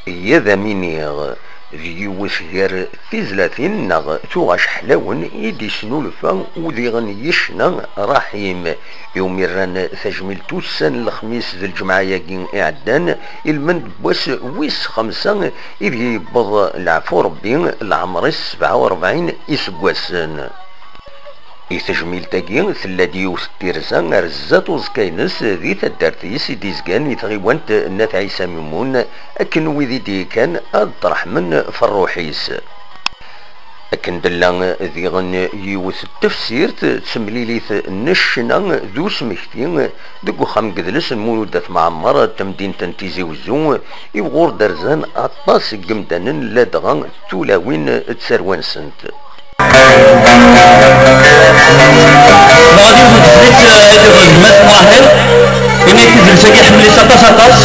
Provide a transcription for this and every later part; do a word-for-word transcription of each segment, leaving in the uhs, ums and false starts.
Ad am-iniɣ, d yiwet gar tizlatin neɣ tuɣac ḥlawen i d-isnulfa udiɣen yecna Raḥim, iwumi rran tajmilt ussan n lexmis d lǧemɛa-agi iɛeddan, ilmend n wass wis xemsa ideg yewweḍ, leɛfu Rebbi, leɛmer-is sebɛa u rebɛin iseggasen. I tejmilt-agi, tella-d yiwet n tirza ar zdat uẓekka-ines di taddart-is i d-izgan i tɣiwant n At Ɛisa Mimun, akken wid i d-yekkan ad ṭṭreḥmen f ṛṛuḥ-is. Akken d-tella diɣen yiwet n tefsirt d temlilit n ccna d usmekti deg uxxam n yedles n Mulud At Mɛemmer n temdint n Tizi Wezzu, i wuɣur d-rzan aṭas n yemdanen ladɣa d tulawin d tarwa-nsent. Bɣiɣ ad tezlit, eh, i gma-s n Raḥil. Ini tizlit-agi ḥemmel-itt aṭas, aṭas.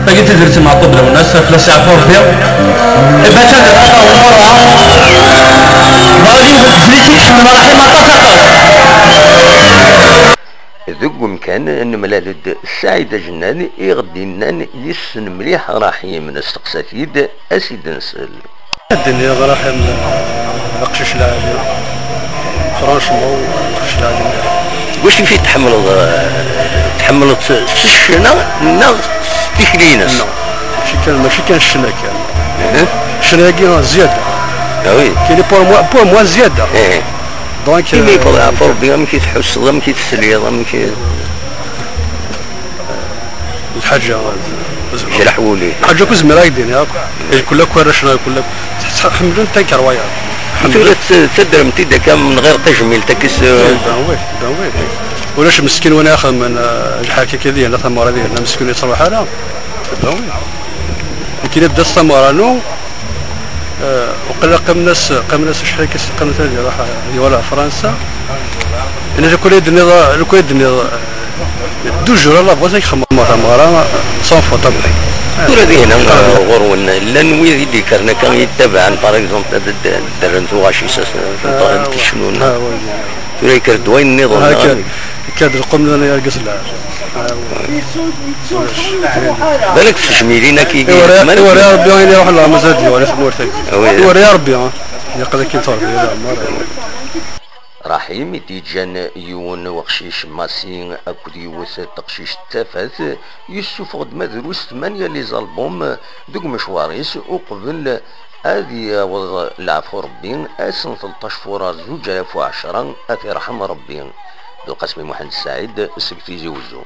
Tagi tizlit n Meɛṭub Lwennas, fell-as yeɛfu Rebbi. Iban kan d aṭas n Ṛebbi. Bɣiɣ ad tezlit i ḥemmel Raḥil aṭas, aṭas. Deg umkan, nemlal-d Saɛid Ajennan, i ɣ-d-innan yessen mliḥ Raḥim, nesteqsa-t-id, a s-id-nsel. Ad d-iniɣ Raḥim d aqcic lɛali. Franchement, d aqcic lɛali mliḥ. Deg wacu i t-tḥemmleḍ? Tḥemmleḍ s, s ccna neɣ s tikli-ines? Non. Mačči kan, mačči kan ccna kan. Mhm. Ccna-agi zzyada. Ah oui. Kini pour moi, pour moi zzyada. Eh. Donc, imi euh, yeɛfu Rebbi, amek i tḥusseḍ, amek i tesliḍ, amek i Lḥaǧa, jraḥ wul-ik. Ḥaǧa akk zmireɣ ad k-d-iniɣ akk. Kul akk warrac-nneɣ, kul akk ḥemmlen takerwayaḍ. Tura tadremt-id akka min ɣir tajmilt akka s- Eh, ben oui, ben oui. Ulac meskin win ixedmen, eh, lḥerkak ad yerna tameɣra ad yerna meskin ur yettruḥ ara. Ben oui. Nekkin ad d-tas tameɣra-nu, Eh, uqila qqimen-as, qqimen-as acḥal akka s-, qqimen-as ad iruḥ, ad iwala Fransa. Ini lukan i d-tenniḍ, lukan i d-tenniḍ, eh, douze jours à l'avance ad k-xedmeɣ tameɣra, sans faute. Tura dihin, eh, ɣur-wen, llan wid i d-ikkren akka, i d-ttabaɛen, par exemple, ad d-, ad d-rren tuɣac-is, eh, n, n, n, ccnun. Ah, oui. Tura yekker-d wayen nniḍen, ah, neɣ amek? Yekker-d lqum n argaz lɛali. Balak s tejmilin-agi. Iwala, iwala Rebbi ayen iruḥen leɛmer ad d-iwali tamurt-agi. Ah, oui. Iwala Rebbi, ha? Ilaq ad akken terbiya leɛmer. Raḥim i d-yeǧǧan yiwen weqcic Massi akked yiwet teqcict tafat, yessufeɣ-d ma drus tmanya les albums deg umecwar-is uqbel ad yaweḍ leɛfu Rebbi ass n tleṭṭac furar zuǧ alaf u ɛecṛa, ad t-irḥem Rebbi. Belqasem Muḥend Saɛid seg Tizi Wezzu.